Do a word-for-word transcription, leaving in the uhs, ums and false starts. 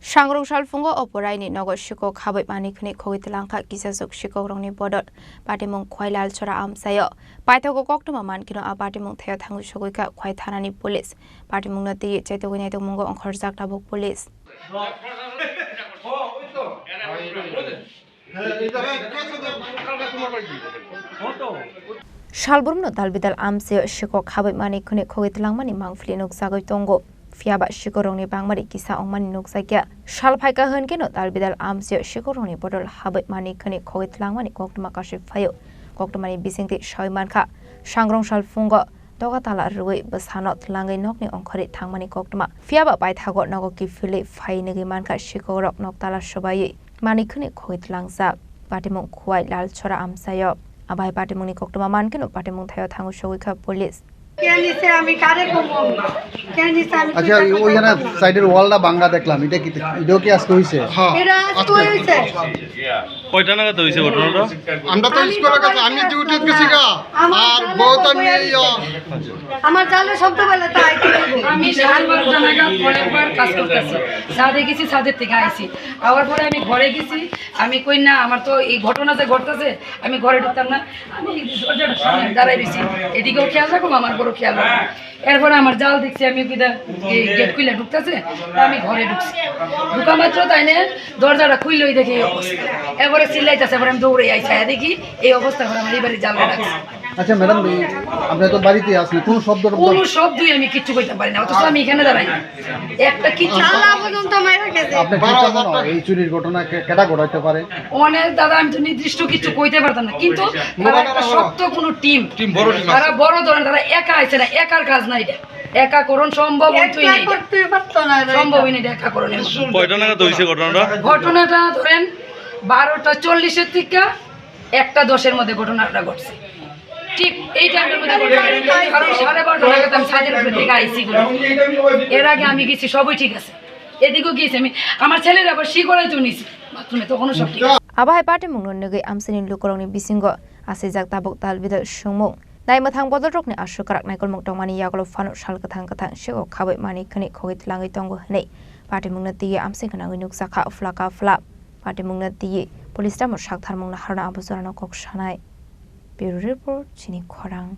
Sangrong salphungo Oporaini nogo sikok habai mani khni khogwi twlangkha kisasuk sikokrokni bodol. Patimung Khwai Lalchora amchaio. Paithago koktwma mankino a patimung thaio thangwi sogwikha Khwai thanani police. Patimungno twiwi chaitogwi naitokmungo ongkhorjak tabuk police. Salbrumno dalbidal amchaio sikok habai mani khni khogwi twlangmani mangpili nukjagwi tongo. Phiyaba sikorokni bangmani kisa wngmani nukjakya. Sal phaikha hwnkhe no dalbidal amchaio sikorokni bodol habai mani khni khogwi twlangmani koktwma kasui phaio. Koktwmani bisingtwi sawi mankha, sangrong salphungo toga tala rwui bwsano twlangwi nokni ongkhorwi thangmani koktwma. Phiyaba paithago nogo kiphilwi phai nugwi mankha sikokrok nok tala swbaiwi mani khni khogwi twlangjak. Patimung Khwai Lalchora amchaio. Abai patimungni koktwma mankhe no patimung thaio thangwi sogwikha police. কে নিছে আমি কারে কমবো? কে নিছে আমি আচ্ছা, ওইখানে সাইডের ওয়ালটা ভাঙা দেখলাম, এটা কি, এটাও কি আজকে হইছে? হ্যাঁ, এটা আজকে আজকে। হইছে। কয়টা নাগাদ হইছে ঘটনাটা? আমরা তো আমি স্কুলে গেছি, আমি ডিউটিত গেছি গা। আমার আর জালে বউত আমি বইয়া এই, দিছে। আমার জালে শব্দ পেলে তো আইতে হইব। আমি সাড়ে বারোটা নাগাদ কয়েকবার কাজ করতেছি, ছাদে গেছি, ছাদের থেকে আইছি, আবার পরে আমি ঘরে গেছি। আমি কই না, আমার তো এই ঘটনা যে ঘটতেছে, আমি ঘরে ঢুকতাম না। আমি দরজার সামনে দাঁড়াই রইছি, এদিকেও খেয়াল রাখো, আমার ঘরেও খেয়াল রাখো। এরপরে আমার জাল দেখছি, আমি কিনা এই গেট খুলে ঢুকতেছে, তা আমি ঘরে ঢুকছি। ঢুকা মাত্র তাই না দরজাটা খুললেই দেখি এই অবস্থা। এবারে চিল্লাইতেছে, এবার আমি দৌড়ে আইছি, আইয়া দেখি এই অবস্থা, এবার আমার এবারে জাল রাখছি। আচ্ছা ম্যাডাম, এই আপনি তো বাড়িতে আছেন, কোনো শব্দ টব্দ? কোনো শব্দই আমি কিচ্ছু কইতে পারি না, অথচ আমি এখানে দাঁড়াই। একটা কিচ্ছু আল্লাহ পর্যন্ত মাইরা গেছে। আপনি কি চান না এই চুরির ঘটনা কে-, কেটা ঘটাইতে পারে? অনেক দাদা, আমি তো নির্দিষ্ট কিছু কইতে পারতাম না, কিন্তু তারা একটা শক্ত কোনো টিম, টিম, বড় টিম আছে। তারা বড় ধরনের, তারা একা আইছে না, একার কাজ না এটা। একা করণ সম্ভব হইতই না এটা। করতে পারতো না এটা। সম্ভবই না এটা একা করণ। কয়টা নাগাদ হইছে ঘটনাটা? ঘটনাটা ধরেন বারোটা চল্লিশের দিকে একটা দশের মধ্যে ঘটনাটা ঘটছে। ঠিক এই টাইমের মধ্যে ঘটছে। কারণ সাড়ে বারোটা নাগাদ আমি ছাদের উপরে থেকে আইছি বলে। এর আগে আমি গেছি, সবই ঠিক আছে। এদিকেও গিয়েছি আমি। আমার ছেলের আবার শি করাই তো নিছি বাথরুমে, তখনও সব ঠিক আছে। Abo hai patimungno nugwi amchaini lukurokni bisingo asijak tabuk dalbidal sungmung. Naimwthang bodolrokni aswk kwrak naikolmung tongmani yagulo phano sal kwthang kwthang sego khabai mani khwnwi khogwi twlangwi tongo hwnwi patimungno twiwi amchai gwnangwi nukjakha phlaka phlak. Patimungno twiwi police tamo saktharmungno harno abo jorano kok sanai. Bureau Report, Chini Khorang.